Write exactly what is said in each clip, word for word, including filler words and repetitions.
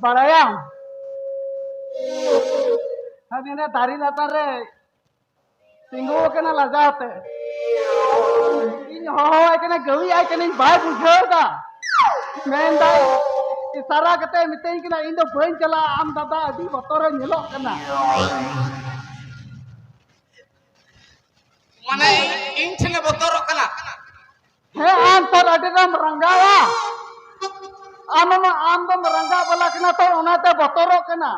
ᱵᱟᱲᱟᱭᱟᱢ, ᱦᱟᱹᱱᱤ ᱱᱟ ᱫᱟᱨᱮ ᱞᱟᱛᱟᱨ ᱨᱮ ᱛᱤᱸᱜᱩ ᱟᱠᱟᱱᱟ ᱞᱟᱡᱟᱣ ᱛᱮ᱾ ᱤᱧ ᱦᱚᱦᱚᱣᱟᱭ ᱠᱟᱱᱟ, ᱜᱟᱹᱣᱤ ᱟᱭ ᱠᱟᱹᱱᱟᱹᱧ, ᱵᱟᱭ ᱵᱩᱡᱷᱟᱹᱣ ᱮᱫᱟ᱾ ᱢᱮᱱᱫᱟᱭ, ᱤᱥᱟᱨᱟ ᱠᱟᱛᱮ ᱢᱤᱛᱟᱹᱧ ᱠᱟᱱᱟ, "ᱤᱧ ᱫᱚ ᱵᱟᱹᱧ ᱪᱟᱞᱟᱜᱼᱟ, ᱟᱢ ᱫᱟᱫᱟ ᱟᱹᱰᱤ ᱵᱚᱛᱚᱨᱮ ᱧᱮᱞᱚᱜ ᱠᱟᱱᱟ᱾" ᱢᱟᱱᱮ, ᱤᱧ ᱴᱷᱮᱱᱮ ᱵᱚᱛᱚᱨᱚᱜ ᱠᱟᱱᱟ? ᱦᱮᱸ, ᱟᱢ ᱛᱚ ᱟᱹᱰᱤ ᱜᱟᱱ ᱨᱟᱸᱜᱟᱣᱟ᱾ ᱟᱢ ᱢᱟ, ᱟᱢ ᱫᱚᱢ ᱨᱟᱸᱜᱟᱣ ᱵᱟᱞᱟ ᱠᱟᱱᱟ, ᱛᱚ ᱚᱱᱟᱛᱮ ᱵᱚᱛᱚᱨᱚᱜ ᱠᱟᱱᱟ᱾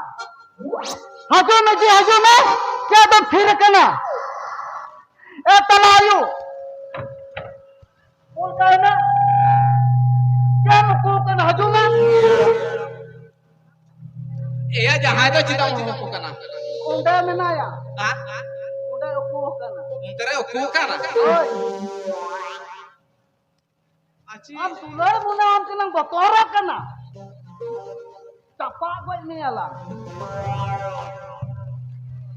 ᱦᱤᱡᱩᱜ ᱢᱮ ᱡᱤ, ᱦᱤᱡᱩᱜ ᱢᱮ᱾ ᱪᱮᱫ ᱫᱚᱢ ᱛᱷᱤᱨ ᱟᱠᱟᱱᱟ? ᱮ ᱛᱟᱞᱟ ᱟᱭᱳ, ᱚᱱᱠᱟᱭ ᱢᱮ᱾ ᱪᱮᱫ ᱮᱢ ᱩᱠᱩ ᱟᱠᱟᱱᱟ? ᱦᱤᱡᱩᱜ ᱢᱮ᱾ ᱮᱭᱟ, ᱡᱟᱦᱟᱸᱭ ᱫᱚ ᱪᱮᱫᱟᱜ ᱮᱢ ᱦᱚᱦᱚ ᱟᱠᱚ ᱠᱟᱱᱟ? ᱚᱸᱰᱮ ᱢᱮᱱᱟᱭᱟ᱾ ᱦᱮᱸ? ᱚᱸᱰᱮ ᱩᱠᱩ ᱟᱠᱟᱱᱟ᱾ ᱚᱱᱛᱮ ᱨᱮ ᱩᱠᱩ ᱟᱠᱟᱱᱟ? ᱦᱳᱭ᱾ ᱟᱪᱪᱷᱟ᱾ ᱟᱢ ᱫᱩᱞᱟᱹᱲ ᱢᱚᱱᱮ ᱟᱢ ᱠᱟᱱᱟᱢ ᱵᱚᱛᱚᱨᱚᱜ ᱠᱟᱱᱟ᱾ ᱪᱟᱯᱟᱜ ᱜᱚᱡ ᱢᱮᱭᱟ ᱞᱟᱝ᱾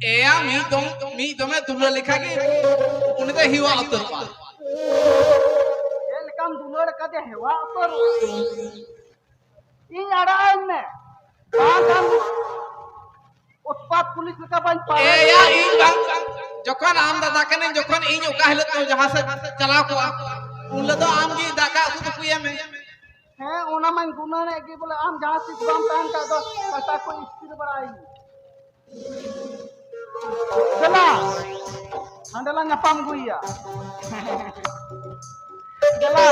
ᱮᱭᱟ, ᱢᱤᱫ ᱫᱚᱢ, ᱢᱤᱫ ᱫᱚᱢᱮ ᱫᱩᱞᱟᱹᱲ ᱞᱮᱠᱷᱟᱡ ᱜᱮ ᱩᱱᱤ ᱫᱚᱭ ᱦᱮᱣᱟ ᱩᱛᱟᱹᱨᱚᱜᱼᱟ᱾ ᱪᱮᱫ ᱞᱮᱠᱟᱢ ᱫᱩᱞᱟᱹᱲ ᱠᱟᱫᱮ ᱦᱮᱣᱟ ᱩᱛᱟᱹᱨᱚᱜᱼᱟ᱾ ᱤᱧ ᱟᱲᱟᱜ ᱟᱹᱧ ᱢᱮ, ᱵᱟᱝᱠᱷᱟᱱ ᱩᱛᱯᱟᱛ ᱯᱩᱞᱤᱥ ᱞᱮᱠᱟ ᱵᱟᱹᱧ ᱯᱟᱨᱚᱢ᱾ ᱮᱭᱟ, ᱤᱧ ᱵᱟᱝ, ᱡᱚᱠᱷᱚᱱ ᱟᱢ ᱫᱟᱫᱟ ᱠᱟᱹᱱᱟᱹᱧ, ᱡᱚᱠᱷᱚᱱ ᱤᱧ ᱚᱠᱟ ᱦᱤᱞᱳᱜ ᱫᱚ ᱡᱟᱦᱟᱸ ᱥᱮᱫ ᱪᱟᱞᱟᱣ ᱠᱚᱜᱼᱟ, ᱩᱱ ᱦᱤᱞᱳᱜ ᱫᱚ ᱟᱢ ᱜᱮ ᱫᱟᱠᱟ ᱩᱛᱩ ᱛᱩᱯᱩᱭᱮ ᱢᱮ᱾ ᱦᱮᱸ, ᱚᱱᱟ ᱢᱟᱧ ᱜᱩᱱᱟᱹᱱᱮᱫ ᱜᱮ, ᱵᱚᱞᱮ ᱟᱢ ᱡᱟᱦᱟᱸ ᱛᱤᱥ ᱵᱟᱢ ᱛᱟᱦᱮᱱ ᱠᱷᱟᱡ ᱫᱚ ᱠᱟᱴᱟ ᱠᱚ ᱤᱥᱠᱤᱨ ᱵᱟᱲᱟᱭ ᱢᱮ᱾ ᱫᱮᱞᱟ, ᱦᱟᱸᱰᱮ ᱞᱟᱝ ᱧᱟᱯᱟᱢ ᱟᱹᱜᱩᱭᱮᱭᱟ᱾ ᱫᱮᱞᱟ᱾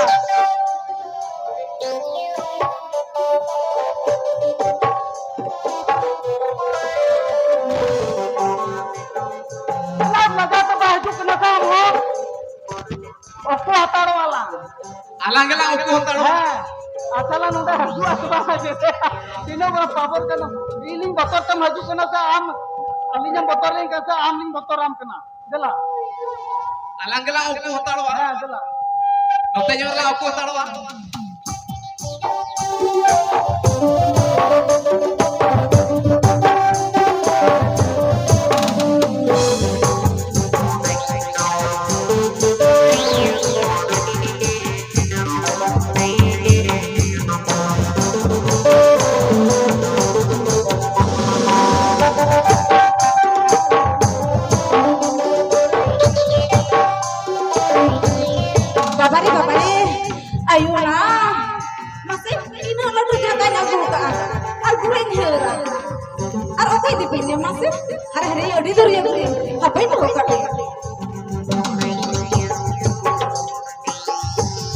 ᱫᱮᱞᱟ, ᱢᱟᱡᱟ ᱛᱚ ᱵᱟᱭ ᱦᱤᱡᱩᱜ ᱠᱟᱱᱟ ᱥᱮ ᱟᱢ ᱦᱚᱸ? ᱚᱠᱚᱭ ᱦᱟᱛᱟᱲᱚᱜᱼᱟ ᱞᱟᱝ? ᱟᱞᱟᱝ ᱜᱮᱞᱟᱝ ᱩᱠᱩ ᱦᱟᱛᱟᱲᱚᱜᱼᱟ᱾ ᱦᱮᱸ, ᱟᱪᱪᱷᱟ ᱞᱟᱝ ᱱᱚᱰᱮ ᱦᱤᱡᱩᱜᱼᱟ ᱥᱮ ᱵᱟᱝ? ᱛᱤᱱᱟᱹᱜ ᱵᱚᱲ ᱯᱟᱵᱚᱨ ᱠᱟᱱᱟ᱾ ᱤᱧ ᱞᱤᱧ ᱵᱚᱛᱚᱨ ᱛᱮᱢ ᱦᱤᱡᱩᱜ ᱠᱟᱱᱟ ᱥᱮ ᱟᱢ ᱟᱹᱞᱤᱧᱮᱢ ᱵᱚᱛᱚᱨ ᱞᱤᱧ ᱠᱟᱱᱟ ᱥᱮ ᱟᱢ ᱞᱤᱧ ᱵᱚᱛᱚᱨᱟᱢ ᱠᱟᱱᱟ? ᱫᱮᱞᱟ᱾ ᱟᱞᱟᱝ ᱜᱮᱞᱟᱝ ᱩᱠᱩ ᱦᱟᱛᱟᱲᱚᱜᱼᱟ᱾ ᱦᱮᱸ, ᱫᱮᱞᱟ᱾ ᱱᱚᱛᱮ ᱧᱚᱜ ᱨᱮᱞᱟᱝ ᱩᱠᱩ ᱦᱟᱛᱟᱲᱚᱜᱼᱟ᱾ ᱤᱫᱤ ᱯᱮ ᱢᱟᱥᱮ᱾ ᱦᱟᱨᱮ ᱦᱟᱨᱮ, ᱟᱹᱰᱤ ᱫᱩᱨ ᱤᱭᱟᱹ ᱠᱚᱨᱮ ᱦᱟᱯᱮ ᱫᱚᱦᱚ ᱠᱟᱜ ᱯᱮ᱾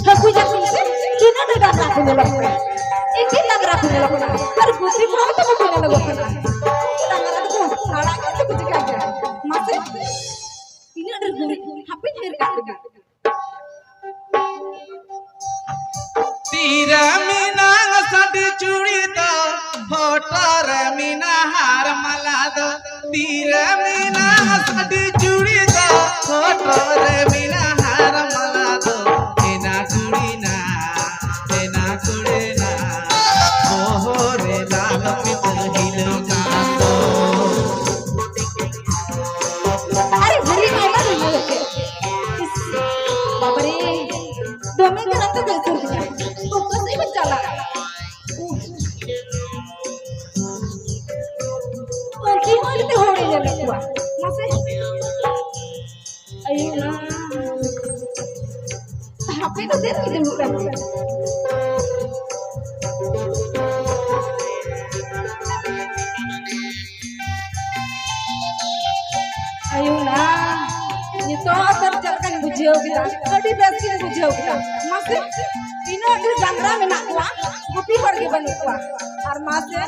ᱦᱟᱹᱠᱩ ᱡᱟᱹᱛᱤ ᱥᱮ ᱛᱤᱱᱟᱹᱜ ᱰᱷᱮᱨ ᱰᱟᱝᱨᱟ ᱠᱚ ᱧᱮᱞᱚᱜ ᱠᱟᱱᱟ᱾ ᱮᱠᱮᱱ ᱰᱟᱝᱨᱟ ᱠᱚ ᱧᱮᱞᱚᱜ ᱠᱟᱱᱟ᱾ ᱟᱨ ᱜᱩᱯᱤ ᱠᱚᱦᱚᱸ ᱛᱟᱠᱚ ᱠᱚ ᱧᱮᱞᱚᱜᱚᱜ ᱠᱟᱱᱟ᱾ ᱰᱟᱝᱨᱟ ᱫᱚᱠᱚ ᱟᱲᱟᱜ ᱠᱟᱛᱮ ᱠᱚ ᱪᱤᱠᱟᱹ ᱠᱮᱭᱟ? ᱢᱟᱥᱮ, ᱛᱤᱱᱟᱹᱜ ᱰᱷᱮᱨ ᱜᱩᱨᱤᱡ, ᱦᱟᱯᱮ ᱰᱷᱮᱨ ᱠᱟᱜ ᱞᱮᱜᱮ᱾ ᱛᱤᱨᱮ ᱢᱮᱱᱟᱜ ᱥᱟᱰᱤ ᱪᱩᱲᱤ ᱫᱚ, ᱦᱚᱴᱚᱜ ᱨᱮ ᱢᱮᱱᱟᱜ ᱦᱟᱨ ᱢᱟᱞᱟ ᱫᱚ᱾ ᱛᱤᱨᱮ ᱢᱮᱱᱟᱜ ᱥᱟᱰᱤ ᱪᱩᱲᱤ ᱫᱚ, ᱦᱚᱴᱚᱜ ᱨᱮ ᱢᱮᱱᱟᱜ ᱦᱟᱨ ᱢᱟᱞᱟ ᱫᱚ᱾ ᱮᱱᱟ ᱠᱩᱲᱤ ᱱᱟ, ᱮᱱᱟ ᱠᱩᱲᱤ ᱱᱟ, ᱵᱚᱦᱚᱜ ᱨᱮ ᱞᱟᱞ ᱯᱤᱛᱟᱹ ᱦᱤᱞᱟᱹᱣ ᱠᱟᱱ ᱫᱚ᱾ ᱟᱨᱮ ᱵᱩᱲᱦᱤ ᱢᱟ ᱟᱭᱢᱟ ᱫᱚ ᱧᱮᱞ ᱠᱮᱫ᱾ ᱤᱥ, ᱵᱟᱵᱟᱨᱮ, ᱫᱚᱢᱮ ᱜᱮ ᱨᱟᱱ ᱫᱚ ᱵᱮᱥ ᱠᱟᱱᱟ᱾ ᱚᱠᱟ ᱥᱮᱫ ᱵᱚᱱ ᱪᱟᱞᱟᱜᱼᱟ? ᱩᱱᱠᱤᱱ ᱦᱚᱸ ᱡᱩᱫᱤ ᱦᱚᱲᱮ ᱧᱮᱞ ᱠᱚᱣᱟ, ᱢᱟᱥᱮ᱾ ᱟᱭᱳ ᱢᱟ᱾ ᱦᱟᱯᱮ ᱫᱚ ᱪᱮᱫ ᱠᱤᱱ ᱫᱩᱲᱩᱵ ᱠᱟᱱᱟ? ᱟᱭᱳ ᱱᱟ, ᱱᱤᱛᱚᱜ ᱟᱫᱚ ᱪᱮᱫ ᱞᱮᱠᱟᱧ ᱵᱩᱡᱷᱟᱹᱣ ᱠᱮᱫᱟ, ᱟᱹᱰᱤ ᱵᱮᱥ ᱜᱤᱧ ᱵᱩᱡᱷᱟᱹᱣ ᱠᱮᱫᱟ᱾ ᱢᱟᱥᱮ, ᱛᱤᱱᱟᱹᱜ ᱰᱷᱮᱨ ᱰᱟᱝᱨᱟ ᱢᱮᱱᱟᱜ ᱠᱚᱣᱟ, ᱜᱩᱯᱤ ᱦᱚᱲ ᱜᱮ ᱵᱟᱹᱱᱩᱜ ᱠᱚᱣᱟ᱾ ᱟᱨ ᱢᱟᱥᱮ,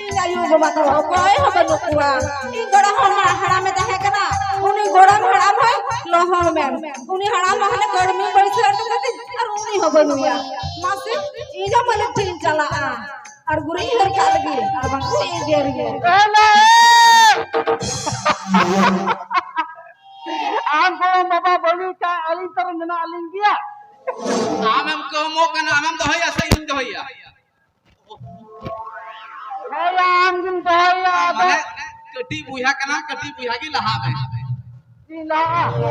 ᱤᱧ ᱟᱭᱳ ᱵᱟᱵᱟ ᱫᱚ ᱚᱠᱚᱭ ᱦᱚᱸ ᱵᱟᱹᱱᱩᱜ ᱠᱚᱣᱟ᱾ ᱤᱧ ᱜᱚᱲᱚᱢ ᱦᱚᱲ ᱢᱟ ᱦᱟᱲᱟᱢᱮ ᱛᱟᱦᱮᱸ ᱠᱟᱱᱟ, ᱩᱱᱤ ᱜᱚᱲᱚᱢ ᱦᱟᱲᱟᱢ ᱦᱚᱸᱭ ᱞᱚᱦᱚᱢᱮᱱ᱾ ᱩᱱᱤ ᱦᱟᱲᱟᱢ ᱢᱟ ᱦᱟᱱᱮ ᱠᱟᱹᱲᱢᱤ ᱵᱟᱹᱭᱥᱟᱹᱣ ᱦᱚᱴᱚ ᱠᱟᱛᱮ, ᱟᱨ ᱩᱱᱤ ᱦᱚᱸ ᱵᱟᱹᱱᱩᱭᱟ᱾ ᱢᱟᱥᱮ, ᱤᱧ ᱦᱚᱸ ᱢᱟᱹᱞᱤᱠ ᱴᱷᱮᱱ ᱤᱧ ᱪᱟᱞᱟᱜᱼᱟ᱾ ᱟᱨ ᱜᱩᱨᱤᱡ ᱦᱟᱹᱨ ᱠᱟᱜ ᱞᱟᱹᱜᱤᱫ, ᱟᱨ ᱵᱟᱝ ᱠᱚ ᱮᱜᱮᱨᱤᱧᱟ᱾ ᱮ ᱢᱟᱹᱭ! ᱟᱢ ᱜᱚᱲᱚᱢ ᱵᱟᱵᱟ ᱵᱟᱹᱱᱩᱭ ᱠᱷᱟᱱ ᱟᱹᱞᱤᱧ ᱛᱚ ᱱᱚᱰᱮ ᱢᱮᱱᱟᱜ ᱞᱤᱧ ᱜᱮᱭᱟ᱾ ᱟᱢᱮᱢ ᱠᱚᱢᱚᱜ ᱠᱟᱱᱟ, ᱟᱢᱮᱢ ᱫᱚᱦᱚᱭᱟ ᱥᱮ ᱤᱧ ᱫᱚᱦᱚᱭᱟ? ᱦᱳᱭ, ᱟᱢ ᱜᱮᱢ ᱫᱚᱦᱚᱭᱟ, ᱟᱫᱚ᱾ ᱢᱟᱱᱮ, ᱠᱟᱹᱴᱤᱡ ᱵᱚᱭᱦᱟ ᱠᱟᱱᱟ, ᱠᱟᱹᱴᱤᱡ ᱵᱚᱭᱦᱟ ᱜᱮ ᱞᱟᱦᱟᱜ ᱢᱮ᱾ ᱪᱮᱫ ᱞᱟᱦᱟᱜᱼᱟ?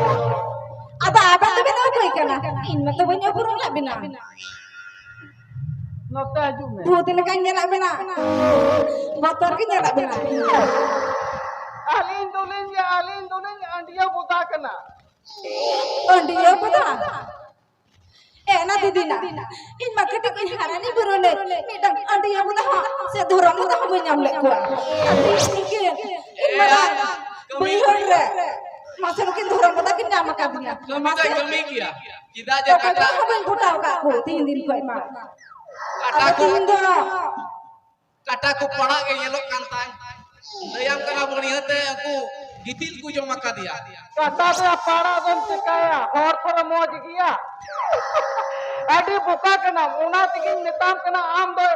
ᱟᱫᱚ ᱟᱵᱮᱱ ᱫᱚᱵᱮᱱ ᱚᱠᱚᱭ ᱠᱟᱱᱟ? ᱤᱧ ᱢᱟᱛᱚ ᱵᱟᱹᱧ ᱩᱯᱨᱩᱢ ᱞᱮᱫ ᱵᱮᱱᱟ᱾ ᱱᱚᱛᱮ ᱦᱤᱡᱩᱜ ᱢᱮ᱾ ᱵᱷᱩᱛ ᱞᱮᱠᱟᱧ ᱧᱮᱞᱮᱫ ᱵᱮᱱᱟ᱾ ᱵᱚᱛᱚᱨ ᱜᱮ ᱧᱮᱞᱮᱫ ᱵᱮᱱᱟ᱾ ᱟᱹᱞᱤᱧ ᱫᱚᱞᱤᱧ, ᱟᱹᱞᱤᱧ ᱫᱚᱞᱤᱧ ᱟᱹᱰᱤᱭᱟᱹ ᱵᱚᱫᱟ ᱠᱟᱱᱟ᱾ ᱟᱹᱰᱤᱭᱟᱹ ᱵᱚᱫᱟ? ᱮ, ᱚᱱᱟ ᱫᱤᱫᱤ ᱱᱟ, ᱤᱧ ᱢᱟ ᱠᱟᱹᱴᱤᱡ ᱠᱷᱚᱱ ᱦᱟᱨᱟ ᱱᱟᱹᱧ ᱵᱩᱨᱩ ᱱᱟᱹᱧ, ᱢᱤᱫᱴᱟᱝ ᱟᱹᱰᱤᱭᱟᱹ ᱵᱚᱫᱟ ᱦᱚᱸ ᱥᱮ ᱫᱷᱚᱨᱚᱢ ᱵᱚᱫᱟ ᱦᱚᱸ ᱵᱟᱹᱧ ᱧᱟᱢ ᱞᱮᱫ ᱠᱚᱣᱟ᱾ ᱟᱨ ᱛᱤᱥ ᱱᱩᱠᱤᱱ ᱤᱧ ᱢᱟᱨᱟᱝ ᱵᱟᱹᱭᱦᱟᱹᱲ ᱨᱮ ᱢᱟᱥᱮ ᱱᱩᱠᱤᱱ ᱫᱷᱚᱨᱚᱢ ᱵᱚᱫᱟ ᱠᱤᱱ ᱧᱟᱢ ᱟᱠᱟᱫᱤᱧᱟ? ᱠᱟᱹᱢᱤ ᱫᱚᱭ ᱢᱟᱥᱮ ᱠᱟᱹᱢᱤ ᱜᱮᱭᱟ᱾ ᱪᱮᱫᱟᱜ ᱡᱮ ᱚᱠᱚᱭ ᱠᱟᱴᱟ ᱠᱚᱦᱚᱸ ᱵᱟᱹᱧ ᱯᱚᱴᱟᱣ ᱟᱠᱟᱫ ᱠᱚ ᱛᱤᱦᱤᱧ ᱫᱤᱱ ᱠᱷᱚᱱ ᱢᱟ᱾ ᱠᱟᱴᱟ ᱟᱫᱚ ᱠᱚ ᱛᱤᱦᱤᱧ ᱫᱚ ᱠᱟᱴᱟ ᱠᱚ ᱯᱟᱲᱟᱜ ᱜᱮ ᱧᱮᱞᱚᱜ ᱠᱟᱱ ᱛᱟᱭ᱾ ᱞᱟᱹᱭᱟᱢ ᱠᱟᱱᱟ ᱵᱚᱱ, ᱤᱭᱟᱹᱛᱮ ᱩᱱᱠᱩ ᱜᱤᱛᱤᱞ ᱠᱚ ᱡᱚᱢ ᱟᱠᱟᱫᱮᱭᱟ᱾ ᱠᱟᱴᱟ ᱫᱚ ᱯᱟᱲᱟᱜ ᱫᱚᱢ ᱪᱤᱠᱟᱹᱭᱟ? ᱦᱚᱲ ᱠᱷᱚᱱ ᱢᱚᱡᱽ ᱜᱮᱭᱟ᱾ ᱟᱹᱰᱤ ᱵᱚᱠᱟ ᱠᱟᱱᱟᱢ, ᱚᱱᱟ ᱛᱮᱜᱤᱧ ᱢᱮᱛᱟᱢ ᱠᱟᱱᱟ᱾ ᱟᱢ ᱫᱚ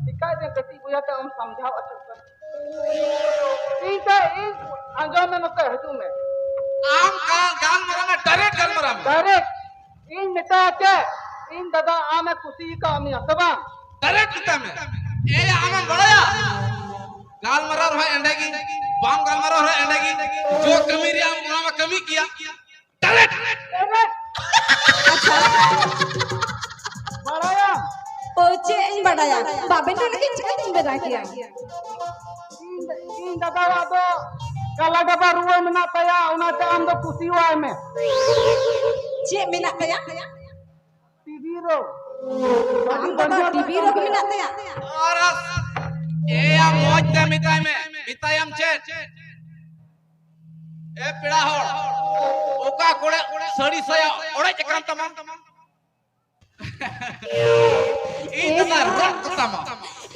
ᱪᱤᱠᱟᱹᱭ ᱫᱮ ᱠᱟᱹᱴᱤᱡ ᱵᱚᱭᱦᱟ ᱛᱮ ᱟᱢ ᱥᱟᱢᱡᱷᱟᱣ ᱦᱚᱪᱚ ᱠᱟᱱᱟ᱾ ᱤᱧ ᱛᱮ ᱤᱧ ᱟᱸᱡᱚᱢ ᱢᱮ, ᱱᱚᱛᱮ ᱦᱤᱡᱩᱜ ᱢᱮ᱾ ᱟᱢ ᱜᱟᱞ-, ᱜᱟᱞᱢᱟᱨᱟᱣ ᱢᱮ, direct ᱜᱟᱞᱢᱟᱨᱟᱣ ᱢᱮ᱾ Direct᱾ ᱤᱧ ᱢᱮᱛᱟᱭᱟ ᱪᱮᱫ? ᱤᱧ ᱫᱟᱫᱟ ᱟᱢᱮ ᱠᱩᱥᱤ ᱟᱠᱟᱫ ᱢᱮᱭᱟ ᱥᱮ ᱵᱟᱝ? Direct ᱢᱮᱛᱟᱭ ᱢᱮ᱾ ᱮᱭᱟ, ᱟᱢᱮᱢ ᱵᱟᱲᱟᱭᱟ? ᱜᱟᱞᱢᱟᱨᱟᱣ ᱨᱮᱦᱚᱸ ᱮᱸᱰᱮ ᱜᱮ, ᱵᱟᱢ ᱜᱟᱞᱢᱟᱨᱟᱣ ᱨᱮᱦᱚᱸ ᱮᱸᱰᱮ ᱜᱮ᱾ ᱡᱚ ᱠᱟᱹᱢᱤ ᱨᱮᱭᱟᱜ ᱟᱢ ᱚᱱᱟ ᱢᱟ ᱠᱟᱹᱢᱤ ᱜᱮᱭᱟ᱾ Direct᱾ Direct᱾ ᱟᱪᱪᱷᱟ᱾ ᱵᱟᱲᱟᱭᱟᱢ? ᱚ, ᱪᱮᱫ ᱤᱧ ᱵᱟᱰᱟᱭᱟ? ᱵᱟᱵᱮᱱ ᱢᱮᱱ ᱞᱮᱠᱷᱟᱱ ᱪᱤᱠᱟᱹᱛᱤᱧ ᱵᱟᱰᱟᱭ ᱠᱮᱭᱟ? ᱤᱧ, ᱤᱧ ᱫᱟᱫᱟᱣᱟᱜ ᱫᱚ ᱠᱟᱞᱟ ᱰᱟᱵᱟ ᱨᱩᱣᱟᱹ ᱢᱮᱱᱟᱜ ᱛᱟᱭᱟ, ᱚᱱᱟᱛᱮ ᱟᱢ ᱫᱚ ᱠᱩᱥᱤᱣᱟᱭ ᱢᱮ᱾ ᱪᱮᱫ ᱢᱮᱱᱟᱜ ᱛᱟᱭᱟ? ᱴᱤᱵᱤ ᱨᱳᱜᱽ᱾ ᱟᱢ ᱫᱟᱫᱟ ᱴᱤᱵᱤ ᱨᱳᱜᱽ ᱢᱮᱱᱟᱜ ᱛᱟᱭᱟ? ᱟᱨ ᱮᱭᱟ, ᱢᱚᱡᱽ ᱛᱮ ᱢᱮᱛᱟᱭ ᱢᱮ, ᱢᱮᱛᱟᱭᱟᱢ ᱪᱮᱫ? ᱮ ᱯᱮᱲᱟ ᱦᱚᱲ, ᱚᱠᱟ ᱠᱚᱨᱮ ᱥᱟᱹᱲᱤ ᱥᱟᱭᱟ ᱚᱲᱮᱡ ᱟᱠᱟᱱ ᱛᱟᱢᱟ? ᱤᱧ ᱫᱚ ᱨᱚᱜ ᱠᱟᱛᱟᱢᱟ᱾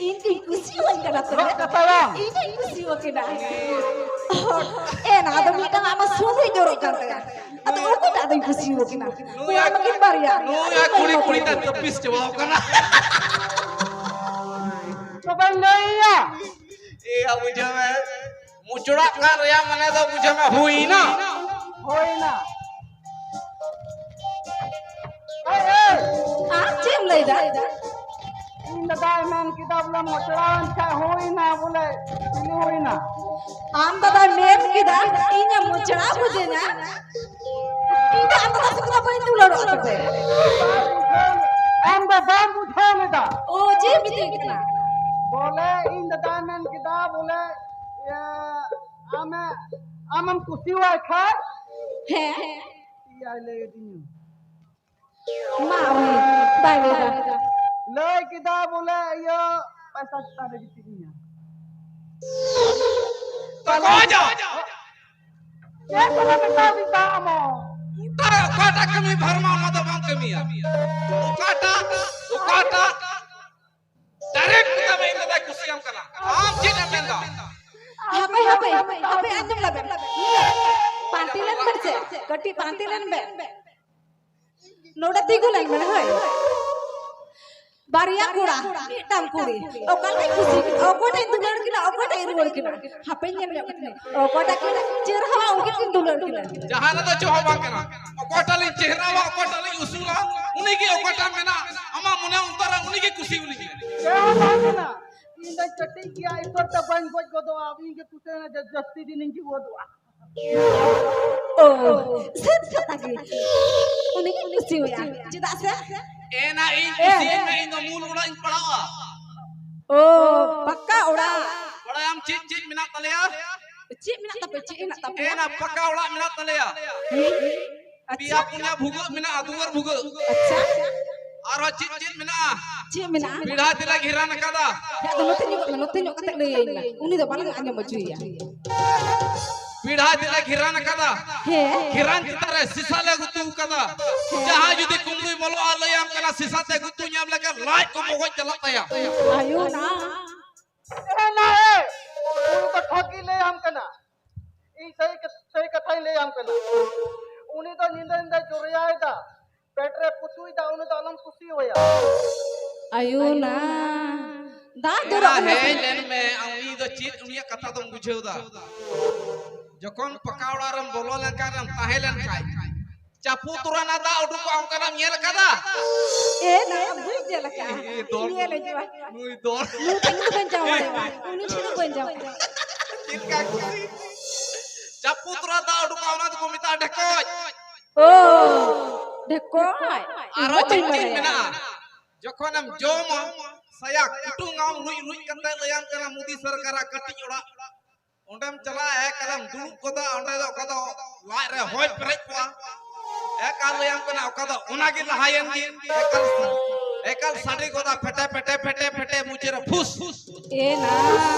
ᱤᱧ ᱫᱚᱧ ᱠᱩᱥᱤᱭᱟᱹᱧ ᱠᱟᱱᱟ ᱛᱚᱵᱮ᱾ ᱨᱚᱜ ᱠᱟᱛᱟᱢᱟ᱾ ᱤᱧ ᱫᱚᱧ ᱠᱩᱥᱤᱭᱟᱹ ᱠᱟᱱᱟ᱾ ᱦᱚᱲ, ᱮ, ᱱᱟ ᱫᱚ ᱢᱤᱫᱴᱟᱝ ᱟᱢᱟᱜ ᱥᱩᱱᱩᱭ ᱡᱚᱨᱚᱜ ᱠᱟᱱ ᱛᱟᱭᱟ᱾ ᱟᱫᱚ ᱚᱠᱚᱭᱴᱟᱜ ᱫᱚᱧ ᱠᱩᱥᱤᱭᱟᱹ ᱠᱟᱱᱟ? ᱱᱩᱭ ᱱᱚᱣᱟ ᱢᱟᱠᱤᱱ ᱵᱟᱨᱭᱟ᱾ ᱱᱩᱭ ᱟᱨ ᱠᱩᱲᱤ ᱠᱩᱲᱤ ᱛᱮ ᱛᱟᱹᱯᱤᱥ ᱪᱟᱵᱟᱣ ᱠᱟᱱᱟ᱾ ᱛᱚᱵᱮᱧ ᱞᱟᱹᱭᱟ᱾ ᱮᱭᱟ, ᱵᱩᱡᱷᱟᱹᱣ ᱢᱮ᱾ ᱢᱩᱪᱲᱟᱜ ᱠᱟᱱ ᱨᱮᱭᱟᱜ ᱢᱟᱱᱮ ᱫᱚ ᱵᱩᱡᱷᱟᱹᱣ ᱢᱮ, ᱦᱩᱭᱱᱟ᱾ ᱦᱩᱭᱱᱟ᱾ ᱮᱭ, ᱮᱭ᱾ ᱟᱢ ᱪᱮᱫ ᱮᱢ ᱞᱟᱹᱭᱫᱟ? ᱤᱧ ᱫᱟᱫᱟᱭ ᱢᱮᱱ ᱠᱮᱫᱟ ᱵᱚᱞᱮ ᱢᱚᱪᱲᱟᱣᱮᱱ ᱠᱷᱟᱡ ᱦᱩᱭᱱᱟ ᱵᱚᱞᱮ, ᱪᱤᱞᱤ ᱦᱩᱭᱱᱟ? ᱟᱢ ᱫᱟᱫᱟᱭ ᱢᱮᱱ ᱠᱮᱫᱟ ᱤᱧᱮ ᱢᱚᱪᱲᱟ ᱵᱩᱡᱷᱟᱹᱧᱟ? ᱤᱧ ᱫᱚ ᱟᱢ ᱫᱟᱫᱟ ᱥᱟᱛᱮ ᱫᱚ ᱵᱟᱹᱧ ᱫᱩᱞᱟᱹᱲᱚᱜ ᱛᱟᱯᱮ᱾ ᱟᱢ ᱫᱚ ᱵᱟᱢ ᱵᱩᱡᱷᱟᱹᱣ ᱞᱮᱫᱟ᱾ ᱚ, ᱪᱮᱫ ᱮᱢ ᱢᱮᱛᱟᱹᱧ ᱠᱟᱱᱟ? ᱵᱚᱞᱮ ᱤᱧ ᱫᱟᱫᱟᱭ ᱢᱮᱱ ᱠᱮᱫᱟ ᱵᱚᱞᱮ, ᱤᱭᱟᱹ, ᱟᱢᱮ, ᱟᱢᱮᱢ ᱠᱩᱥᱤᱣᱟᱭ ᱠᱷᱟᱡ᱾ ᱦᱮᱸ᱾ ᱤᱭᱟᱹ, ᱞᱟᱹᱭ ᱟᱹᱫᱤᱧᱟ᱾ ᱢᱟ, ᱩᱱᱤ ᱵᱟᱭ ᱞᱟᱹᱭ ᱫᱟ᱾ ᱞᱟᱹᱭ ᱠᱮᱫᱟ ᱵᱚᱞᱮ, ᱤᱭᱟᱹ, ᱯᱟᱭᱥᱟ ᱪᱮᱛᱟᱱ ᱨᱮ ᱜᱤᱛᱤᱡ ᱤᱧᱟ᱾ ᱛᱚ ᱠᱚ ᱚᱡᱚᱜ᱾ ᱪᱮᱫ ᱠᱚ ᱢᱮᱛᱟᱣ ᱫᱤᱧ ᱛᱟᱢ ᱟᱢ? ᱚᱠᱟ, ᱚᱠᱟᱴᱟᱜ ᱠᱟᱹᱢᱤ ᱵᱷᱟᱨᱢᱟ ᱚᱱᱟ ᱫᱚ ᱵᱟᱢ ᱠᱟᱹᱢᱤᱭᱟ? ᱚᱠᱟᱴᱟᱜ, ᱚᱠᱟᱴᱟᱜ direct ᱢᱮᱛᱟᱢ ᱤᱧ ᱫᱟᱫᱟᱭ ᱠᱩᱥᱤᱭᱟᱢ ᱠᱟᱱᱟ? ᱟᱢ ᱪᱮᱫ ᱮᱢ ᱢᱮᱱᱫᱟ? ᱦᱟᱯᱮ, ᱦᱟᱯᱮ, ᱦᱟᱯᱮ, ᱟᱸᱡᱚᱢ ᱞᱮᱵᱮᱱ᱾ ᱯᱟᱱᱛᱮ ᱞᱮᱱ ᱵᱮᱱ ᱥᱮ, ᱠᱟᱹᱴᱤᱡ ᱯᱟᱱᱛᱮ ᱞᱮᱱ ᱵᱮᱱ᱾ ᱱᱚᱰᱮ ᱛᱤᱸᱜᱩ ᱞᱮᱱ ᱵᱮᱱ, ᱦᱳᱭ᱾ ᱵᱟᱨᱭᱟ ᱠᱚᱲᱟ, ᱢᱤᱫᱴᱟᱝ ᱠᱩᱲᱤ᱾ ᱚᱠᱟᱴᱟᱜ ᱠᱩᱥᱤ, ᱚᱠᱚᱭᱴᱟᱜ ᱤᱧ ᱫᱩᱞᱟᱹᱲ ᱠᱤᱱᱟ, ᱚᱠᱚᱭᱴᱟᱜ ᱤᱧ ᱨᱩᱣᱟᱹᱲ ᱠᱤᱱᱟ? ᱦᱟᱯᱮᱧ ᱧᱮᱞ ᱧᱚᱜ ᱠᱤᱱᱟ᱾ ᱚᱠᱚᱭᱴᱟᱜ ᱠᱤᱱ ᱪᱮᱦᱨᱟᱣᱟ, ᱩᱱᱠᱤᱱ ᱠᱤᱱ ᱫᱩᱞᱟᱹᱲ ᱠᱤᱱᱟ᱾ ᱡᱟᱦᱟᱸ ᱨᱮᱫᱚ ᱪᱮᱫ ᱦᱚᱸ ᱵᱟᱝ ᱠᱟᱱᱟ᱾ ᱚᱠᱚᱭᱴᱟᱜ ᱞᱤᱧ ᱪᱮᱦᱨᱟᱣᱟ, ᱚᱠᱚᱭᱴᱟᱜ ᱞᱤᱧ ᱩᱥᱩᱞᱟ, ᱩᱱᱤᱜᱮ ᱚᱠᱚᱭᱴᱟᱜ ᱢᱮᱱᱟᱜ ᱟᱢᱟᱜ ᱢᱚᱱᱮ ᱚᱱᱛᱚᱨ ᱨᱮ, ᱩᱱᱤᱜᱮ ᱠᱩᱥᱤ ᱩᱱᱤᱜᱮ᱾ ᱪᱮᱫ ᱦᱚᱸ ᱵᱟᱝ ᱠᱟᱱᱟ᱾ ᱤᱧ ᱫᱚᱧ ᱠᱟᱹᱴᱤᱡ ᱜᱮᱭᱟ, ᱤᱥᱚᱨ ᱛᱮ ᱵᱟᱹᱧ ᱜᱚᱡ ᱜᱚᱫᱚᱜᱼᱟ᱾ ᱤᱧ ᱜᱮ ᱠᱩᱥᱤ ᱨᱮ ᱡᱟᱹᱥᱛᱤ ᱫᱤᱱᱤᱧ ᱡᱤᱣᱮᱫᱚᱜᱼᱟ᱾ ᱳ, ᱥᱟᱹᱛ ᱠᱟᱛᱷᱟ ᱜᱮ᱾ ᱩᱱᱤ ᱜᱤᱧ ᱠᱩᱥᱤᱣᱟᱭᱟ᱾ ᱪᱮᱫᱟᱜ ᱥᱮ? ᱮᱱᱟ ᱤᱧ ᱠᱩᱥᱤᱭᱟᱹᱧ ᱢᱮ, ᱤᱧ ᱫᱚ ᱢᱩᱞ ᱚᱲᱟᱜ ᱤᱧ ᱯᱟᱲᱟᱣᱟ᱾ ᱳ, ᱯᱟᱠᱟ ᱚᱲᱟᱜ᱾ ᱵᱟᱲᱟᱭᱟᱢ ᱪᱮᱫ ᱪᱮᱫ ᱢᱮᱱᱟᱜ ᱛᱟᱞᱮᱭᱟ? ᱪᱮᱫ ᱢᱮᱱᱟᱜ ᱛᱟᱯᱮ? ᱪᱮᱫ ᱢᱮᱱᱟᱜ ᱛᱟᱯᱮᱭᱟ? ᱮᱱᱟ ᱯᱟᱠᱟ ᱚᱲᱟᱜ ᱢᱮᱱᱟᱜ ᱛᱟᱞᱮᱭᱟ᱾ ᱦᱮᱸ? ᱯᱮᱭᱟ ᱟᱪᱪᱷᱟ᱾ ᱯᱩᱱᱭᱟ ᱵᱷᱩᱜᱟᱹᱜ ᱢᱮᱱᱟᱜᱼᱟ, ᱫᱩᱣᱟᱹᱨ ᱵᱷᱩᱜᱟᱹᱜ᱾ ᱟᱪᱪᱷᱟ᱾ ᱟᱨᱦᱚᱸ ᱪᱮᱫ ᱪᱮᱫ ᱢᱮᱱᱟᱜᱼᱟ? ᱪᱮᱫ ᱢᱮᱱᱟᱜᱼᱟ? ᱯᱤᱲᱦᱟ ᱛᱮᱞᱮ ᱜᱷᱮᱨᱟᱱ ᱟᱠᱟᱫᱟ᱾ ᱦᱮᱸ, ᱟᱫᱚ ᱱᱚᱛᱮ ᱧᱚᱜᱚᱜ ᱢᱮ, ᱱᱚᱛᱮ ᱧᱚᱜ ᱠᱟᱛᱮ ᱞᱟᱹᱭᱟᱹᱧ ᱢᱮ᱾ ᱩᱱᱤ ᱫᱚ ᱵᱟᱞᱟᱝ ᱟᱸᱡᱚᱢ ᱦᱚᱪᱚᱭᱮᱭᱟ᱾ ᱯᱤᱲᱦᱟ ᱛᱮᱞᱮ ᱜᱷᱮᱨᱟᱱ ᱟᱠᱟᱫᱟ᱾ ᱦᱮᱸ᱾ ᱜᱷᱮᱨᱟᱱ ᱪᱮᱛᱟᱱ ᱨᱮ ᱥᱤᱥᱟ ᱞᱮ ᱜᱩᱛᱩ ᱟᱠᱟᱫᱟ᱾ ᱦᱮᱸ᱾ ᱡᱟᱦᱟᱸᱭ ᱡᱩᱫᱤ ᱠᱩᱢᱵᱽᱲᱩᱭ ᱵᱚᱞᱚᱜᱼᱟ, ᱞᱟᱹᱭᱟᱢ ᱠᱟᱱᱟ, ᱥᱤᱥᱟ ᱛᱮ ᱜᱩᱛᱩ ᱧᱟᱢ ᱞᱮᱠᱷᱟᱱ ᱞᱟᱡ ᱠᱚ ᱵᱚᱜᱚᱡ ᱪᱟᱞᱟᱜ ᱛᱟᱭᱟ᱾ ᱟᱭᱳ ᱱᱟ᱾ ᱮ ᱱᱟ ᱮ, ᱩᱱᱤ ᱫᱚ ᱴᱷᱚᱠ ᱜᱮ ᱞᱟᱹᱭᱟᱢ ᱠᱟᱱᱟ᱾ ᱤᱧ ᱥᱟᱹᱨᱤ ᱠᱟ-, ᱥᱟᱹᱨᱤ ᱠᱟᱛᱷᱟᱧ ᱞᱟᱹᱭᱟᱢ ᱠᱟᱱᱟ᱾ ᱩᱱᱤ ᱫᱚ ᱧᱤᱫᱟᱹ ᱧᱤᱫᱟᱹ ᱡᱚᱨᱭᱟᱭᱮᱫᱟ, ᱯᱮᱴ ᱨᱮ ᱯᱩᱪᱩᱭᱮᱫᱟ, ᱩᱱᱤ ᱫᱚ ᱟᱞᱚᱢ ᱠᱩᱥᱤᱭᱟᱭᱟ᱾ ᱟᱭᱳ ᱱᱟ, ᱫᱟᱜ ᱮᱨᱟ, ᱡᱚᱨᱚᱜ ᱠᱟᱱᱟ᱾ ᱦᱮᱡ ᱞᱮᱱ ᱢᱮ, ᱟᱢ ᱩᱱᱤ ᱫᱚ ᱪᱮᱫ ᱩᱱᱤᱭᱟᱜ ᱠᱟᱛᱷᱟ ᱫᱚᱢ ᱵᱩᱡᱷᱟᱹᱣ ᱫᱟ? ᱡᱚᱠᱷᱚᱱ ᱯᱟᱠᱟ ᱚᱲᱟᱜ ᱨᱮᱢ ᱵᱚᱞᱚ ᱞᱮᱱᱠᱷᱟᱱ, ᱨᱮᱢ ᱛᱟᱦᱮᱸ ᱞᱮᱱᱠᱷᱟᱱ, ᱪᱟᱯᱩ ᱛᱚᱨᱟ ᱨᱮᱱᱟᱜ ᱫᱟᱜ ᱩᱰᱩᱠᱚᱜᱼᱟ, ᱚᱱᱠᱟᱱᱟᱜ ᱮᱢ ᱧᱮᱞ ᱟᱠᱟᱫᱟ? ᱮ ᱱᱟ, ᱵᱟᱹᱧ ᱧᱮᱞ ᱟᱠᱟᱫᱟ᱾ ᱮ, ᱫᱚᱞ᱾ ᱧᱮᱞ ᱟᱹᱧ ᱵᱟ᱾ ᱱᱩᱭ ᱫᱚᱞ᱾ ᱱᱩᱭ ᱴᱷᱮᱱ ᱫᱚ ᱵᱟᱹᱧ ᱡᱟᱶᱟᱭᱚᱜᱼᱟ᱾ ᱩᱱᱤ ᱴᱷᱮᱱ ᱫᱚ ᱵᱟᱹᱧ ᱡᱟᱶᱟᱭᱚᱜᱼᱟ᱾ ᱪᱮᱫ ᱞᱮᱠᱟ ᱠᱩᱥᱤ? ᱪᱟᱯᱩ ᱛᱚᱨᱟ ᱫᱟᱜ ᱩᱰᱩᱠᱚᱜᱼᱟ, ᱚᱱᱟ ᱫᱚᱠᱚ ᱢᱮᱛᱟᱜᱼᱟ ᱰᱷᱮᱠᱚᱡ᱾ ᱳ, ᱰᱷᱮᱠᱚᱡ᱾ ᱟᱨᱚ ᱤᱧ ᱫᱚ ᱪᱮᱫ ᱵᱟᱹᱧ ᱪᱮᱫ ᱵᱟᱲᱟᱭᱟ᱾ ᱢᱮᱱᱟᱜᱼᱟ? ᱡᱚᱠᱷᱚᱱᱮᱢ ᱡᱚᱢᱟ, ᱥᱟᱭᱟ ᱠᱩᱴᱩᱝ ᱟᱢ ᱨᱩᱡ ᱨᱩᱡ ᱠᱟᱛᱮ, ᱞᱟᱹᱭᱟᱢ ᱠᱟᱱᱟ ᱢᱳᱫᱤ ᱥᱚᱨᱠᱟᱨᱟᱜ ᱠᱟᱹᱴᱤᱡ ᱚᱲᱟᱜ᱾ ᱚᱸᱰᱮᱢ ᱪᱟᱞᱟᱜᱼᱟ, ᱮᱠᱟᱞᱮᱢ ᱫᱩᱲᱩᱵ ᱜᱚᱫᱚᱜᱼᱟ, ᱚᱸᱰᱮ ᱫᱚ ᱚᱠᱟ ᱫᱚ ᱞᱟᱡ ᱨᱮ ᱦᱚᱭ ᱯᱮᱨᱮᱡ ᱠᱚᱜᱼᱟ᱾ ᱮᱠᱟᱞ ᱞᱟᱹᱭᱟᱢ ᱠᱟᱱᱟ, ᱚᱠᱟ ᱫᱚ ᱚᱱᱟᱜᱮ ᱞᱟᱦᱟᱭᱮᱱ ᱜᱮ᱾ ᱮᱠᱟᱞ ᱮᱠᱟᱞ ᱥᱟᱰᱮ ᱜᱚᱫᱟ, ᱯᱷᱮᱴᱮ, ᱯᱷᱮᱴᱮ, ᱯᱷᱮᱴᱮ, ᱯᱷᱮᱴᱮ, ᱢᱩᱪᱟᱹᱫ ᱨᱮ ᱯᱷᱩᱥ᱾ ᱮ ᱱᱟ,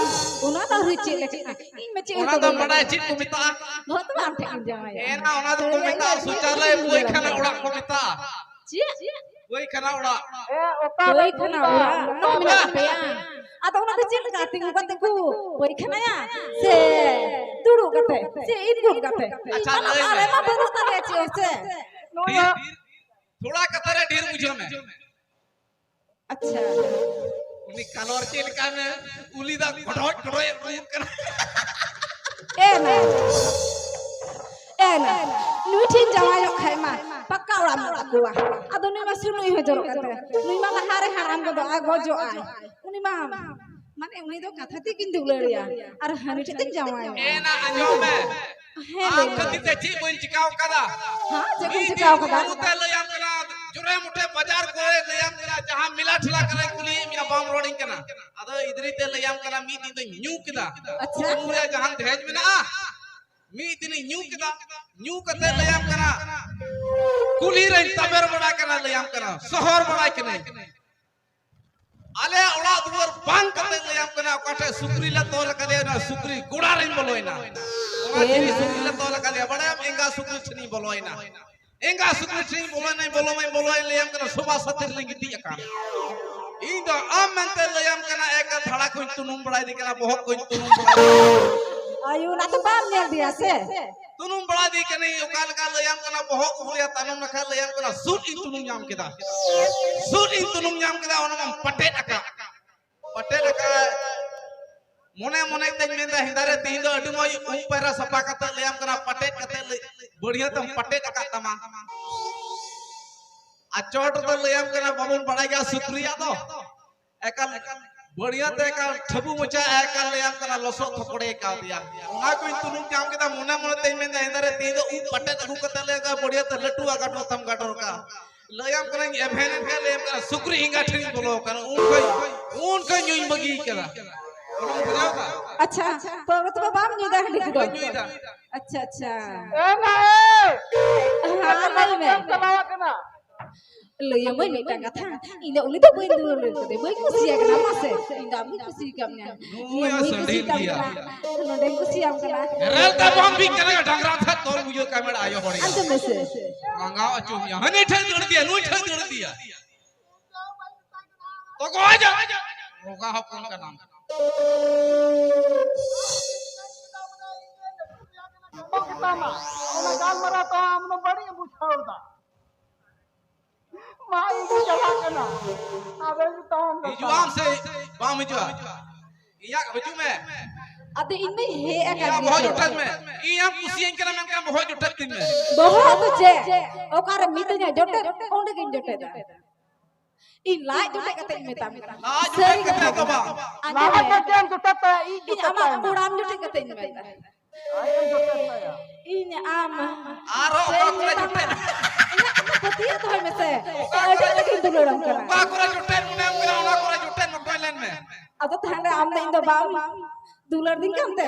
ᱚᱱᱟ ᱫᱚ ᱟᱹᱣᱨᱤ ᱪᱮᱫ ᱞᱮᱠᱟ? ᱤᱧ ᱢᱟ ᱪᱮᱫ ᱦᱚᱸ ᱚᱱᱟ ᱫᱚ ᱵᱟᱹᱧ ᱵᱟᱰᱟᱭ ᱵᱟᱲᱟᱭᱟ᱾ ᱪᱮᱫ ᱠᱚ ᱢᱮᱛᱟᱜᱼᱟ? ᱦᱚᱸ ᱛᱚ ᱟᱢ ᱴᱷᱮᱱ ᱜᱤᱧ ᱡᱟᱶᱟᱭᱟ᱾ ᱮ ᱱᱟ, ᱚᱱᱟ ᱫᱚᱠᱚ ᱦᱳᱭ, ᱢᱮᱛᱟᱜᱼᱟ ᱦᱳᱭ, ᱥᱚᱪᱟᱞᱚᱭ ᱦᱳᱭ, ᱯᱟᱹᱭᱠᱷᱟᱱᱟ ᱦᱳᱭ᱾ ᱚᱲᱟᱜ ᱠᱚ ᱢᱮᱛᱟᱜᱼᱟ᱾ ᱪᱮᱫ? ᱯᱟᱹᱭᱠᱷᱟᱱᱟ ᱚᱲᱟᱜ᱾ ᱮ, ᱚᱠᱟ ᱨᱮ ᱯᱟᱹᱭᱠᱷᱟᱱᱟ ᱚᱲᱟᱜ? ᱚᱱᱟ ᱠᱚ ᱢᱮᱱᱟᱜ ᱛᱟᱯᱮᱭᱟ? ᱟᱫᱚ ᱚᱱᱟ ᱫᱚ ᱪᱮᱫ ᱞᱮᱠᱟ ᱛᱤᱸᱜᱩ ᱠᱟᱛᱮ ᱠᱚ ᱯᱟᱹᱭᱠᱷᱟᱱᱟᱭᱟ? ᱥᱮ ᱫᱩᱲᱩᱵ ᱠᱟᱛᱮ? ᱥᱮ ᱤᱫᱜᱩᱫ ᱠᱟᱛᱮ? ᱟᱪᱪᱷᱟ, ᱟᱞᱮ ᱞᱟᱹᱭ ᱢᱟ ᱢᱮ᱾ ᱵᱟᱹᱱᱩᱜ ᱛᱟᱞᱮᱭᱟ ᱪᱮᱫ ᱦᱚᱸ ᱥᱮ᱾ ᱰᱷᱮᱨ, ᱛᱷᱚᱲᱟ ᱠᱟᱛᱷᱟ ᱨᱮ ᱰᱷᱮᱨ ᱵᱩᱡᱷᱟᱹᱣ ᱢᱮ᱾ ᱟᱪᱪᱷᱟ᱾ ᱩᱱᱤ ᱠᱟᱞᱚᱨ ᱪᱮᱫ ᱞᱮᱠᱟ ᱢᱮ? ᱩᱞᱤ ᱫᱟᱜ ᱠᱚᱰᱚᱡ ᱠᱚᱰᱚᱡ ᱮ ᱩᱰᱩᱠ ᱠᱟᱱᱟ᱾ ᱮ ᱱᱟ᱾ ᱮ ᱱᱟ᱾ ᱱᱩᱭ ᱴᱷᱮᱱ ᱡᱟᱶᱟᱭᱚᱜ ᱠᱷᱟᱡ ᱢᱟ ᱯᱟᱠᱟ ᱚᱲᱟᱜ ᱢᱮᱱᱟᱜ ᱛᱟᱠᱚᱣᱟ᱾ ᱟᱫᱚ ᱱᱩᱭ ᱢᱟ ᱥᱩᱱᱩᱡ ᱦᱚᱡᱚᱨᱚᱜ ᱠᱟᱱ ᱛᱟᱭᱟ᱾ ᱱᱩᱭ ᱢᱟ ᱞᱟᱦᱟ ᱨᱮ ᱦᱟᱲᱟᱢ ᱜᱚᱫᱚᱜᱼᱟ, ᱜᱚᱡᱚᱜᱼᱟᱭ᱾ ᱩᱱᱤ ᱢᱟ, ᱢᱟᱱᱮ ᱩᱱᱤ ᱫᱚ ᱠᱟᱛᱷᱟ ᱛᱮ ᱠᱤᱱ ᱫᱩᱞᱟᱹᱲᱮᱭᱟ᱾ ᱟᱨ ᱦᱟᱹᱱᱤ ᱴᱷᱮᱱ ᱫᱚᱧ ᱡᱟᱶᱟᱭᱚᱜᱼᱟ᱾ ᱮ ᱱᱟ, ᱟᱸᱡᱚᱢ ᱢᱮ᱾ ᱦᱮᱸ, ᱟᱢ ᱞᱟᱹᱭ ᱢᱮ᱾ ᱠᱷᱟᱹᱛᱤᱨ ᱛᱮ ᱪᱮᱫ ᱵᱟᱹᱧ ᱪᱤᱠᱟᱹᱣ ᱠᱟᱫᱟ? ᱦᱮᱸ, ᱪᱮᱫ ᱠᱚᱢ ᱢᱤᱫ ᱪᱤᱠᱟᱹᱣ ᱫᱤᱱ ᱠᱟᱫᱟ? ᱵᱩᱨᱩ ᱛᱮ ᱞᱟᱹᱭᱟᱢ ᱠᱟᱱᱟ, ᱡᱳᱨᱮ ᱢᱩᱴᱷᱮ ᱵᱟᱡᱟᱨ ᱠᱚᱨᱮ ᱞᱟᱹᱭᱟᱢ ᱠᱟᱱᱟ, ᱡᱟᱦᱟᱸ ᱢᱮᱞᱟ ᱴᱷᱮᱞᱟ ᱠᱚᱨᱮ ᱠᱩᱞᱤᱭᱮᱫ ᱢᱮᱭᱟ, ᱵᱟᱢ ᱨᱚᱲᱤᱧ ᱠᱟᱱᱟ᱾ ᱟᱫᱚ ᱤᱫᱨᱤ ᱛᱮ ᱞᱟᱹᱭᱟᱢ ᱠᱟᱱᱟ, ᱢᱤᱫ ᱫᱤᱱ ᱫᱚᱧ ᱧᱩ ᱠᱮᱫᱟ᱾ ᱟᱪᱪᱷᱟ᱾ ᱩᱱ ᱨᱮ ᱡᱟᱦᱟᱸ ᱫᱮᱡ ᱢᱮᱱᱟᱜᱼᱟ, ᱢᱤᱫ ᱫᱤᱱᱤᱧ ᱧᱩ ᱠᱮᱫᱟ᱾ ᱧᱩ ᱠᱟᱛᱮ ᱞᱟᱹᱭᱟᱢ ᱠᱟᱱᱟ, ᱠᱩᱞᱦᱤ ᱨᱮᱧ ᱛᱟᱵᱮᱨ ᱵᱟᱲᱟ ᱠᱟᱱᱟ, ᱞᱟᱹᱭᱟᱢ ᱠᱟᱱᱟ, ᱥᱚᱦᱚᱨ ᱵᱟᱲᱟᱭ ᱠᱟᱹᱱᱟᱹᱧ᱾ ᱟᱞᱮᱭᱟᱜ ᱚᱲᱟᱜ ᱫᱩᱣᱟᱹᱨ ᱵᱟᱝ ᱠᱟᱛᱮ ᱞᱟᱹᱭᱟᱢ ᱠᱟᱱᱟ, ᱚᱠᱟ ᱴᱷᱮᱡ ᱥᱩᱠᱨᱤ ᱞᱮ ᱛᱚᱞ ᱟᱠᱟᱫᱮᱭᱟ, ᱚᱱᱟ ᱥᱩᱠᱨᱤ ᱜᱚᱲᱟ ᱨᱮᱧ ᱵᱚᱞᱚᱭᱮᱱᱟ᱾ ᱚᱱᱟ ᱮ ᱪᱤᱞᱤ ᱱᱟ᱾ ᱥᱩᱠᱨᱤ ᱞᱮ ᱛᱚᱞ ᱟᱠᱟᱫᱮᱭᱟ ᱵᱟᱲᱟᱭᱟᱢ? ᱮᱸᱜᱟ ᱥᱩᱠᱨᱤ ᱴᱷᱮᱱᱤᱧ ᱵᱚᱞᱚᱭᱮᱱᱟ᱾ ᱮᱸᱜᱟ ᱥᱩᱠᱨᱤ ᱴᱷᱮᱱᱤᱧ ᱵᱚᱞᱚᱭᱮᱱᱟᱧ, ᱵᱚᱞᱚ ᱢᱟᱧ ᱵᱚᱞᱚᱭᱮᱱ, ᱞᱟᱹᱭᱟᱢ ᱠᱟᱱᱟ, ᱥᱚᱵᱟ ᱥᱟᱛᱮ ᱨᱮᱞᱤᱧ ᱜᱤᱛᱤᱡ ᱟᱠᱟᱱ᱾ ᱤᱧ ᱫᱚ ᱟᱢ ᱢᱮᱱᱛᱮ ᱞᱟᱹᱭᱟᱢ ᱠᱟᱱᱟ, ᱮᱠᱟ ᱫᱷᱟᱲᱟ ᱠᱚᱧ ᱛᱩᱱᱩᱢ ᱵᱟᱲᱟᱭᱮᱫᱮ ᱠᱟᱱᱟ, ᱵᱚᱦᱚᱜ ᱠᱚᱧ ᱛᱩᱱᱩᱢ ᱵᱟᱲᱟᱭᱮᱫᱮ ᱠᱟᱱᱟ᱾ ᱟᱭᱩ, ᱚᱱᱟ ᱫᱚ ᱵᱟᱢ ᱧᱮᱞ ᱫᱮᱭᱟ ᱥᱮ? ᱛᱩᱱᱩᱢ ᱵᱟᱲᱟᱭᱮᱫᱮ ᱠᱟᱹᱱᱟᱹᱧ, ᱚᱠᱟ ᱞᱮᱠᱟ ᱞᱟᱹᱭᱟᱢ ᱠᱟᱱᱟ, ᱵᱚᱦᱚᱜ ᱠᱚ ᱨᱮᱭᱟᱜ ᱛᱟᱭᱱᱚᱢ ᱱᱟᱠᱷᱟ ᱞᱟᱹᱭᱟᱢ ᱠᱟᱱᱟ, ᱥᱩᱫ ᱤᱧ ᱛᱩᱱᱩᱢ ᱧᱟᱢ ᱠᱮᱫᱟ᱾ ᱥᱩᱫ ᱤᱧ ᱛᱩᱱᱩᱢ ᱧᱟᱢ ᱠᱮᱫᱟ, ᱚᱱᱟ ᱢᱟᱢ ᱯᱟᱴᱮᱫ ᱟᱠᱟᱫ᱾ ᱯᱟᱴᱮᱫ ᱟᱠᱟᱫ᱾ ᱢᱚᱱᱮ ᱢᱚᱱᱮ ᱛᱮᱧ ᱢᱮᱱᱫᱟ, ᱦᱮᱸᱫᱟ ᱨᱮ ᱛᱤᱦᱤᱧ ᱫᱚ ᱟᱹᱰᱤ ᱢᱚᱡᱽ ᱩᱢ ᱯᱟᱭᱨᱟ ᱥᱟᱯᱷᱟ ᱠᱟᱛᱮ ᱞᱟᱹᱭᱟᱢ ᱠᱟᱱᱟ, ᱯᱟᱴᱮᱫ ᱠᱟᱛᱮ ᱞᱟᱹᱭ, ᱵᱟᱹᱲᱤᱭᱟᱹ ᱛᱮᱢ ᱯᱟᱴᱮᱫ ᱟᱠᱟᱫ ᱛᱟᱢᱟ᱾ ᱟᱨ ᱪᱚᱴ ᱨᱮᱫᱚ ᱞᱟᱹᱭᱟᱢ ᱠᱟᱱᱟ, ᱵᱟᱵᱚᱱ ᱵᱟᱲᱟᱭ ᱜᱮᱭᱟ ᱥᱩᱠᱨᱤᱭᱟᱜ ᱫᱚ᱾ ᱮᱠᱟᱞ ᱵᱟᱹᱲᱤᱭᱟᱹ ᱛᱮ ᱮᱠᱟᱞ ᱴᱷᱟᱹᱵᱩ ᱢᱚᱪᱟ ᱮᱠᱟᱞ ᱞᱟᱹᱭᱟᱢ ᱠᱟᱱᱟ, ᱞᱚᱥᱚᱫ ᱛᱷᱚᱠᱲᱮ ᱠᱟᱣᱫᱮᱭᱟ᱾ ᱚᱱᱟ ᱠᱚᱧ ᱛᱩᱱᱩᱢ ᱧᱟᱢ ᱠᱮᱫᱟ, ᱢᱚᱱᱮ ᱢᱚᱱᱮ ᱛᱮᱧ ᱢᱮᱱᱫᱟ, ᱦᱮᱸᱫᱟ ᱨᱮ ᱛᱤᱦᱤᱧ ᱫᱚ ᱩᱵ ᱯᱟᱴᱮᱫ ᱟᱹᱜᱩ ᱠᱟᱛᱮ ᱞᱟᱹᱭ ᱠᱟᱜ, ᱵᱟᱹᱲᱤᱭᱟᱹ ᱛᱮ ᱞᱟᱹᱴᱩᱣᱟᱜ ᱜᱟᱰᱚ ᱛᱟᱢ ᱜᱟᱰᱚ ᱨᱟᱠᱟᱵ᱾ ᱞᱟᱹᱭᱟᱢ ᱠᱟᱹᱱᱟᱹᱧ, ᱮᱵᱷᱮᱱ ᱮᱱ ᱠᱷᱟᱱ ᱞᱟᱹᱭᱟᱢ ᱠᱟᱱᱟ, ᱥᱩᱠᱨᱤ ᱮᱸᱜᱟ ᱴᱷᱮᱱᱤᱧ ᱵᱚᱞᱚ ᱟᱠᱟᱱᱟ᱾ ᱩᱱ ᱠᱷᱚᱱ, ᱩᱱ ᱠᱷᱚᱱ ᱧᱩᱧ ᱵᱟᱹᱜᱤ ᱠᱟᱫᱟ᱾ ᱚᱱᱟᱢ ᱵᱩᱡᱷᱟᱹᱣ ᱫᱟ? ᱟᱪᱪᱷᱟ, ᱯᱟᱹᱣᱨᱟᱹ ᱛᱚᱵᱮ ᱵᱟᱢ ᱧᱩᱭᱫᱟ ᱦᱟᱺᱰᱤ ᱠᱚᱫᱚ? ᱵᱟᱹᱧ ᱧᱩᱭᱫᱟ᱾ ᱟᱪᱪᱷᱟ, ᱟᱪᱪᱷᱟ᱾ ᱮ ᱢᱟᱹᱭ! ᱦᱮᱸ, ᱞᱟᱹᱭ ᱢᱮ᱾ ᱪᱟᱞᱟᱣ ᱠᱟᱱᱟ? ᱞᱟᱹᱭᱟᱢᱟᱹᱧ ᱢᱤᱫᱴᱟᱝ ᱠᱟᱛᱷᱟ, ᱤᱧ ᱫᱚ ᱩᱱᱤ ᱫᱚ ᱵᱟᱹᱧ ᱫᱩᱞᱟᱹᱲ ᱠᱟᱫᱮ, ᱵᱟᱹᱧ ᱠᱩᱥᱤᱭᱟᱭ ᱠᱟᱱᱟ᱾ ᱢᱟᱥᱮ, ᱤᱧ ᱫᱚ ᱟᱢ ᱜᱤᱧ ᱠᱩᱥᱤ ᱠᱟᱜ ᱢᱮᱭᱟ᱾ ᱱᱩᱭ ᱱᱤᱭᱟᱹ ᱦᱚᱸ ᱵᱟᱹᱧ ᱠᱩᱥᱤ ᱥᱟᱺᱰᱤ ᱠᱟᱜ ᱜᱮᱭᱟ᱾ ᱢᱮᱭᱟ, ᱱᱚᱰᱮᱧ ᱠᱩᱥᱤᱭᱟᱢ ᱠᱟᱱᱟ᱾ ᱨᱮᱞ ᱛᱟᱵᱚᱱ ᱵᱤᱡ ᱠᱟᱱᱟ, ᱰᱟᱝᱨᱟ ᱛᱷᱟᱜ ᱛᱚᱞ ᱵᱩᱡᱷᱟᱹᱣ ᱠᱟᱜ ᱢᱮ, ᱟᱭᱳ ᱦᱚᱲ ᱭᱟ᱾ ᱟᱸᱡᱚᱢ ᱢᱮᱥᱮ᱾ ᱞᱟᱸᱜᱟ ᱦᱚᱪᱚ ᱢᱮᱭᱟ, ᱦᱟᱹᱱᱤ ᱴᱷᱮᱱ ᱫᱟᱹᱲ ᱤᱫᱤᱭᱟ, ᱱᱩᱭ ᱴᱷᱮᱱ ᱫᱟᱹᱲ ᱤᱫᱤᱭᱟ᱾ ᱛᱚᱜᱚᱡ! ᱵᱚᱸᱜᱟ ᱦᱚᱯᱚᱱ ᱠᱟᱱᱟᱢ᱾ ᱚᱱᱟ ᱜᱟᱞᱢᱟᱨᱟᱣ ᱛᱮᱦᱚᱸ ᱟᱢ ᱫᱚ ᱵᱟᱹᱲᱤᱡ ᱮᱢ ᱵᱩᱡᱷᱟᱹᱣ ᱮᱫᱟ᱾ ᱢᱟ, ᱤᱧ ᱪᱟᱞᱟᱜ ᱠᱟᱱᱟ᱾ ᱟᱵᱮᱱ ᱜᱮ ᱛᱟᱦᱮᱱ ᱫᱚᱨᱠᱟᱨ᱾ ᱦᱤᱡᱩᱜ ᱟᱢ ᱥᱮ ᱵᱟᱢ ᱦᱤᱡᱩᱜᱼᱟ? ᱤᱧᱟᱜ ᱦᱤᱡᱩᱜ ᱢᱮ᱾ ᱟᱫᱚ ᱤᱧ ᱫᱚᱧ ᱦᱮᱡ ᱟᱠᱟᱱ ᱤᱧᱟᱜ ᱜᱮᱭᱟ ᱵᱚᱦᱚᱜ ᱥᱮ᱾ ᱡᱚᱴᱮᱫ ᱢᱮ᱾ ᱤᱧ ᱟᱢ ᱠᱩᱥᱤᱭᱟᱹᱧ ᱠᱟᱱᱟ ᱢᱮᱱᱠᱷᱟᱱ ᱵᱚᱦᱚᱜ ᱡᱚᱴᱮᱫ ᱛᱤᱧ ᱢᱮ᱾ ᱵᱚᱦᱚᱜ ᱫᱚ ᱪᱮᱫ? ᱚᱠᱟᱨᱮ ᱢᱤᱛᱟᱹᱧᱟ ᱡᱚᱴᱮᱫ, ᱚᱸᱰᱮ ᱜᱤᱧ ᱡᱚᱴᱮᱫᱟ᱾ ᱤᱧ ᱞᱟᱡ ᱡᱚᱴᱮᱫ ᱠᱟᱛᱮ ᱤᱧ ᱢᱮᱛᱟᱢ ᱠᱟᱱᱟ᱾ ᱞᱟᱡ ᱥᱟᱹᱨᱤ ᱡᱚᱴᱮᱫ ᱠᱟᱛᱷᱟ ᱠᱟᱛᱮ ᱫᱚ ᱜᱮ᱾ ᱵᱟᱝ᱾ ᱟᱸᱡᱚᱢ ᱞᱟᱡ ᱢᱮ᱾ ᱠᱟᱛᱮ ᱮᱢ ᱡᱚᱴᱮᱫ ᱛᱟᱭᱟ, ᱤᱧ ᱤᱧ ᱡᱚᱴᱮᱫ ᱟᱢᱟᱜ ᱛᱟᱭᱟ᱾ ᱠᱚᱲᱟᱢ ᱡᱚᱴᱮᱫ ᱠᱟᱛᱮ ᱤᱧ ᱢᱮᱛᱟᱢ᱾ ᱟᱡ ᱮᱢ ᱡᱚᱴᱮᱫ ᱛᱟᱭᱟ᱾ ᱤᱧ ᱟᱢ ᱟᱨᱦᱚᱸ ᱪᱮᱫ ᱚᱠᱟ ᱤᱧ ᱠᱚᱨᱮ ᱢᱮᱛᱟᱢᱟ? ᱡᱚᱴᱮᱫ? ᱤᱧᱟᱹᱜ ᱠᱟᱛᱷᱟ ᱯᱟᱹᱛᱭᱟᱹᱣ ᱫᱚᱦᱚᱭ ᱢᱮᱥᱮ᱾ ᱚᱠᱟ ᱟᱹᱰᱤ ᱠᱚᱨᱮ, ᱟᱸᱴ ᱜᱤᱧ ᱫᱩᱞᱟᱹᱲᱟᱢ ᱠᱟᱱᱟ᱾ ᱚᱠᱟ ᱠᱚᱨᱮ ᱡᱚᱴᱮᱫ ᱢᱚᱱᱮᱭᱟᱢ ᱠᱟᱱᱟ, ᱚᱱᱟ ᱠᱚᱨᱮ ᱡᱚᱴᱮᱫ ᱢᱚᱴᱚᱡ ᱞᱮᱱ ᱢᱮ᱾ ᱟᱫᱚ ᱛᱟᱦᱞᱮ ᱟᱢ ᱫᱚ ᱤᱧ ᱫᱚ ᱵᱟᱢ ᱫᱩᱞᱟᱹᱲ ᱫᱤᱧ ᱠᱟᱱ ᱛᱮ?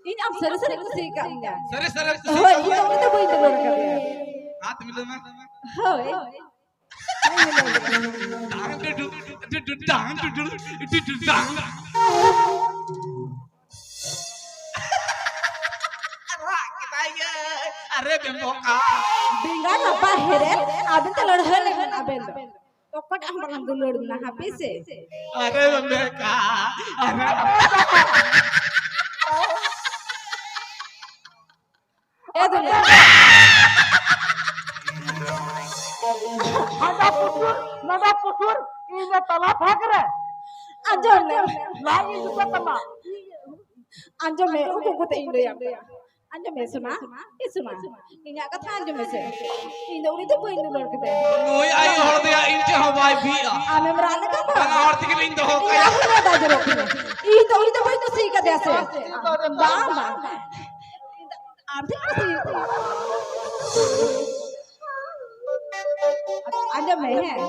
ᱤᱧ ᱟᱢ ᱥᱟᱹᱨᱤ ᱥᱟᱹᱨᱤ ᱠᱩᱥᱤ ᱟᱠᱟᱫ ᱢᱮᱭᱟ᱾ ᱥᱟᱹᱨᱤ ᱥᱟᱹᱨᱤ ᱠᱩᱥᱤ᱾ ᱦᱳᱭ, ᱤᱧ ᱫᱚ ᱩᱱᱤ ᱫᱚ ᱵᱟᱹᱧ ᱫᱩᱞᱟᱹᱲ ᱠᱟᱫᱮᱭᱟ᱾ ᱦᱟᱛ ᱢᱤᱞᱟᱹᱣ ᱢᱮ᱾ ᱦᱳᱭ᱾ ᱰᱟᱝ ᱰᱩᱰᱩ, ᱰᱩᱰᱩ ᱰᱟᱝ ᱰᱩᱰᱩ, ᱰᱩᱰᱩ ᱰᱟᱝ᱾ ᱨᱟᱜ ᱠᱮᱫᱟᱭ ᱭᱟ, ᱟᱨᱮ ᱵᱮᱢᱵᱚᱠᱟ᱾ ᱵᱮᱸᱜᱟᱲ ᱨᱟᱯᱟᱜ ᱦᱮᱨᱮᱞ, ᱟᱵᱮᱱ ᱛᱮ ᱞᱟᱹᱲᱦᱟᱹᱭ ᱞᱮᱱ ᱟᱵᱮᱱ ᱫᱚ᱾ ᱚᱠᱚᱭᱴᱟᱜ ᱦᱚᱸ ᱵᱟᱝ ᱫᱩᱞᱟᱹᱲ ᱢᱮᱱᱟᱜᱼᱟ, ᱦᱟᱯᱮ ᱥᱮ᱾ ᱟᱨᱮ ᱵᱮᱢᱵᱚᱠᱟ, ᱟᱨᱮ᱾ ᱮ ᱫᱩᱞᱟᱹᱲ᱾ ᱦᱟᱸᱰᱟ ᱯᱩᱴᱩᱨ, ᱱᱟᱰᱟ ᱯᱩᱴᱩᱨ, ᱤᱧ ᱫᱚ ᱛᱟᱞᱟ ᱯᱷᱟᱸᱠ ᱨᱮ᱾ ᱟᱸᱡᱚᱢ ᱢᱮ᱾ ᱞᱟᱡ ᱤᱧ ᱡᱩᱛᱟ ᱛᱟᱢᱟ᱾ ᱟᱸᱡᱚᱢ ᱢᱮ, ᱩᱠᱩ ᱩᱠᱩ ᱛᱮ ᱤᱧ ᱞᱟᱹᱭᱟᱢ ᱠᱟᱱᱟ᱾ ᱟᱸᱡᱚᱢ ᱢᱮ, ᱥᱳᱱᱟ᱾ ᱮ ᱥᱳᱱᱟ, ᱤᱧᱟᱜ ᱠᱟᱛᱷᱟ ᱟᱸᱡᱚᱢ ᱢᱮᱥᱮ᱾ ᱤᱧ ᱫᱚ ᱩᱱᱤ ᱫᱚ ᱵᱟᱹᱧ ᱫᱩᱞᱟᱹᱲ ᱠᱮᱫᱮᱭᱟ᱾ ᱱᱩᱭ ᱟᱭᱳ ᱦᱚᱲ ᱫᱚᱭᱟ ᱤᱧ ᱴᱷᱮᱱ ᱦᱚᱸ ᱵᱟᱭ ᱵᱷᱤᱜᱼᱟ᱾ ᱟᱢᱮᱢ ᱨᱟᱜ ᱞᱮᱠᱟ ᱛᱚ? ᱵᱟᱱᱟ ᱦᱚᱲ ᱛᱮᱜᱮ ᱞᱤᱧ ᱫᱚᱦᱚ ᱤᱧ ᱠᱟᱭᱟ᱾ ᱟᱹᱜᱩ ᱞᱮᱫᱟ ᱡᱚᱨᱚᱜ ᱠᱟᱱᱟ᱾ ᱤᱧ ᱫᱚ ᱩᱱᱤ ᱫᱚ ᱵᱟᱹᱧ ᱠᱩᱥᱤ ᱠᱟᱫᱮᱭᱟ ᱥᱮ᱾ ᱵᱟᱝ, ᱵᱟᱝ᱾ ᱤᱧ ᱫᱚ ᱟᱢ ᱴᱷᱮᱱ ᱠᱩᱥᱤ ᱦᱩᱭᱩᱜ ᱛᱤᱧᱟ᱾ ᱟᱸᱡᱚᱢ ᱢᱮ, ᱦᱮᱸ᱾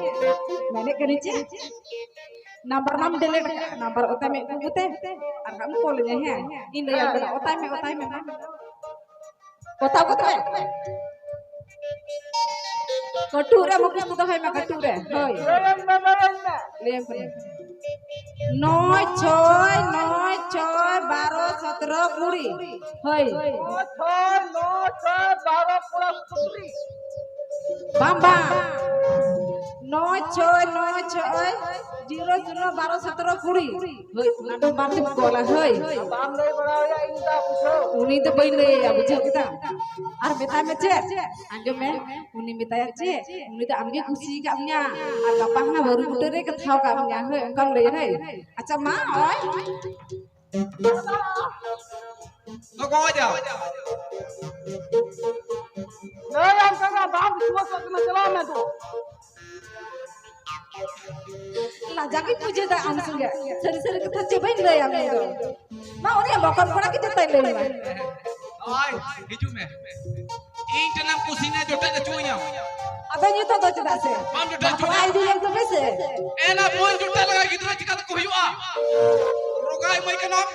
ᱢᱮᱱᱮᱫ ᱠᱟᱹᱱᱟᱹᱧ ᱪᱮᱫ? ᱱᱟᱢᱵᱟᱨ ᱢᱟᱢ ᱰᱤᱞᱤᱴ ᱠᱟᱜᱼᱟ, ᱱᱟᱢᱵᱟᱨ ᱚᱛᱟᱭ ᱢᱮ ᱩᱠᱩ ᱩᱠᱩ ᱛᱮ, ᱟᱨ ᱦᱟᱸᱜ ᱮᱢ ᱠᱚᱞ ᱤᱧᱟ, ᱦᱮᱸ? ᱤᱧ ᱞᱟᱹᱭᱟᱢ ᱠᱟᱱᱟ, ᱚᱛᱟᱭ ᱢᱮ, ᱚᱛᱟᱭ ᱢᱮ, ᱢᱟ᱾ ᱚᱛᱟ ᱩᱠᱩ ᱛᱮ᱾ ᱠᱟᱹᱴᱩᱵ ᱨᱮ ᱢᱩᱠᱩᱥ ᱠᱚ ᱫᱚᱦᱚᱭ ᱢᱟ, ᱠᱟᱹᱴᱩᱵ ᱨᱮ᱾ ᱦᱳᱭ᱾ ᱞᱟᱹᱭᱟᱢ ᱠᱟᱱᱟ᱾ ᱱᱚᱭ ᱪᱷᱚᱭ, ᱱᱚᱭ ᱪᱷᱚᱭ, ᱵᱟᱨᱚ, ᱥᱚᱛᱨᱚ, ᱠᱩᱲᱤ᱾ ᱦᱳᱭ᱾ ᱱᱚᱭ ᱪᱷᱚᱭ, ᱱᱚᱭ ᱪᱷᱚᱭ, ᱵᱟᱨᱚ, ᱠᱩᱲᱤ᱾ ᱵᱟᱝ, ᱵᱟᱝ᱾ ᱱᱚᱭ ᱪᱷᱚᱭ, ᱱᱚᱭ ᱪᱷᱚᱭ, ᱡᱤᱨᱳ ᱥᱩᱱᱱᱚ, ᱵᱟᱨᱚ, ᱥᱚᱛᱨᱚ, ᱠᱩᱲᱤ᱾ ᱦᱳᱭ, ᱚᱱᱟ ᱱᱟᱢᱵᱟᱨ ᱛᱮᱢ ᱠᱚᱞᱟ, ᱦᱳᱭ᱾ ᱵᱟᱢ ᱞᱟᱹᱭ ᱵᱟᱲᱟᱣᱟᱭᱟ, ᱤᱧ ᱫᱚ ᱵᱩᱡᱷᱟᱹᱣ᱾ ᱩᱱᱤ ᱫᱚ ᱵᱟᱹᱧ ᱞᱟᱹᱭᱟᱭᱟ, ᱵᱩᱡᱷᱟᱹᱣ ᱠᱮᱫᱟᱢ? ᱟᱨ ᱢᱮᱛᱟᱭ ᱢᱮ ᱪᱮᱫ? ᱟᱸᱡᱚᱢ ᱢᱮ, ᱩᱱᱤ ᱢᱮᱛᱟᱭᱟ ᱪᱮᱫ? ᱩᱱᱤ ᱫᱚ ᱟᱢᱜᱮ ᱠᱩᱥᱤ ᱟᱠᱟᱫ ᱢᱮᱭᱟ, ᱟᱨ ᱜᱟᱯᱟ ᱦᱟᱱᱟ ᱵᱟᱹᱨᱩ ᱵᱩᱴᱟᱹ ᱨᱮ ᱠᱟᱛᱷᱟᱣ ᱟᱠᱟᱫ ᱢᱮᱭᱟ, ᱦᱳᱭ, ᱚᱱᱠᱟᱢ ᱞᱟᱹᱭᱟ, ᱦᱳᱭ᱾ ᱟᱪᱪᱷᱟ, ᱢᱟ, ᱚᱭ᱾ ᱫᱚ ᱜᱚᱡᱟ᱾ ᱞᱟᱹᱭᱟᱢ ᱠᱟᱱᱟ, ᱵᱟᱢ ᱵᱤᱥᱣᱟᱥᱚᱜ ᱠᱟᱱᱟ, ᱪᱟᱞᱟᱣ ᱢᱮ ᱫᱩ᱾ ᱞᱟᱡᱟ ᱜᱮᱧ ᱵᱩᱡᱷᱟᱹᱣ ᱫᱟ ᱟᱢ ᱥᱚᱸᱜᱮ᱾ ᱥᱟᱹᱨᱤ ᱥᱟᱹᱨᱤ ᱠᱟᱛᱷᱟ ᱪᱮᱫ ᱵᱟᱹᱧ ᱞᱟᱹᱭᱟ ᱩᱱᱤ ᱫᱚ᱾ ᱢᱟ ᱩᱱᱤᱭᱟᱜ ᱢᱚᱠᱚᱨ ᱠᱚᱲᱟ ᱜᱮ ᱡᱚᱛᱚᱭ ᱞᱟᱹᱭ ᱟᱢᱟ᱾ ᱳᱭ, ᱦᱤᱡᱩᱜ ᱢᱮ᱾ ᱤᱧ ᱴᱷᱮᱱᱮᱢ ᱠᱩᱥᱤᱭᱮᱱᱟ, ᱡᱚᱴᱮᱫ ᱦᱚᱪᱚᱣᱟᱹᱧᱟᱢ᱾ ᱟᱫᱚ ᱱᱤᱛᱚᱜ ᱫᱚ ᱪᱮᱫᱟᱜ ᱥᱮ? ᱵᱟᱢ ᱡᱚᱴᱮᱫ ᱵᱟᱯᱞᱟ ᱦᱚᱪᱚᱣᱟᱹᱧᱟ᱾ ᱤᱫᱤᱭᱮᱢ ᱛᱚᱵᱮ ᱥᱮ? ᱮᱱᱟ ᱵᱟᱹᱧ ᱡᱚᱴᱮᱫ ᱞᱮᱠᱷᱟᱱ ᱜᱤᱫᱽᱨᱟᱹ ᱪᱤᱠᱟᱹ ᱛᱮᱠᱚ ᱦᱩᱭᱩᱜᱼᱟ? ᱨᱚᱜᱟ ᱮᱢᱟᱹᱧ ᱠᱟᱱᱟᱢ᱾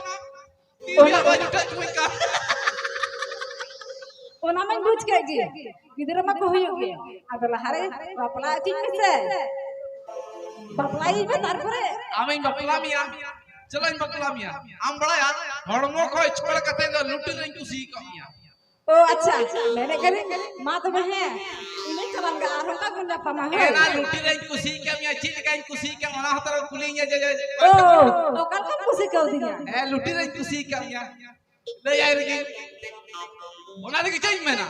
ᱛᱤ ᱚᱱᱟ ᱨᱮᱭᱟᱜ ᱵᱟᱭ ᱡᱚᱴᱮᱫ ᱦᱚᱪᱚᱣᱟᱹᱧ ᱠᱟᱱ᱾ ᱚᱱᱟ ᱢᱟᱧ ᱵᱩᱡᱽ ᱠᱮᱫ ᱜᱮ, ᱜᱤᱫᱽᱨᱟᱹ ᱢᱟ ᱠᱚ ᱦᱩᱭᱩᱜ ᱜᱮ᱾ ᱟᱫᱚ ᱞᱟᱦᱟᱨᱮ ᱵᱟᱯᱞᱟ ᱦᱚᱪᱚᱧ ᱢᱮᱥᱮ, ᱵᱟᱯᱞᱟᱭᱤᱧ ᱢᱮ, ᱛᱟᱨᱯᱚᱨᱮ᱾ ᱟᱢᱤᱧ ᱵᱟᱯᱞᱟ ᱢᱮᱭᱟ, ᱪᱮᱫᱟᱜ ᱤᱧ ᱵᱟᱯᱞᱟ ᱢᱮᱭᱟ? ᱟᱢ ᱵᱟᱲᱟᱭᱟ, ᱦᱚᱲᱢᱚ ᱠᱷᱚᱡ ᱪᱷᱚᱲ ᱠᱟᱛᱮ ᱫᱚ ᱞᱩᱴᱤ ᱨᱮᱧ ᱠᱩᱥᱤ ᱟᱠᱟᱫ ᱢᱮᱭᱟ᱾ ᱚ ᱟᱪᱪᱷᱟ, ᱢᱮᱱᱮᱫ ᱠᱟᱹᱱᱟᱹᱧ, ᱢᱟ ᱛᱚᱵᱮ ᱦᱮᱸ, ᱤᱧ ᱪᱟᱞᱟᱜ ᱜᱮ, ᱟᱨᱦᱚᱸ ᱚᱠᱟ ᱵᱚᱱ ᱧᱟᱯᱟᱢᱟ, ᱦᱮᱸ? ᱮᱱᱟ ᱞᱩᱴᱤ ᱨᱮᱧ ᱠᱩᱥᱤ ᱟᱠᱟᱫ ᱢᱮᱭᱟ, ᱪᱮᱫ ᱞᱮᱠᱟᱧ ᱠᱩᱥᱤ ᱟᱠᱟᱫ ᱚᱱᱟ ᱦᱚᱸ ᱛᱟᱨᱟ ᱠᱩᱞᱤᱧᱟ ᱡᱮ, ᱡᱮ, ᱚ, ᱚᱠᱟ ᱞᱮᱠᱟᱢ ᱠᱩᱥᱤ ᱠᱟᱣᱫᱤᱧᱟ? ᱦᱮᱸ, ᱞᱩᱴᱤ ᱨᱮᱧ ᱠᱩᱥᱤ ᱟᱠᱟᱫ ᱢᱮᱭᱟ᱾ ᱞᱟᱹᱭᱟᱭ ᱨᱮᱜᱮ᱾ ᱚᱱᱟ ᱞᱟᱹᱜᱤᱫ ᱪᱮᱫ ᱤᱧ ᱢᱮᱱᱟ?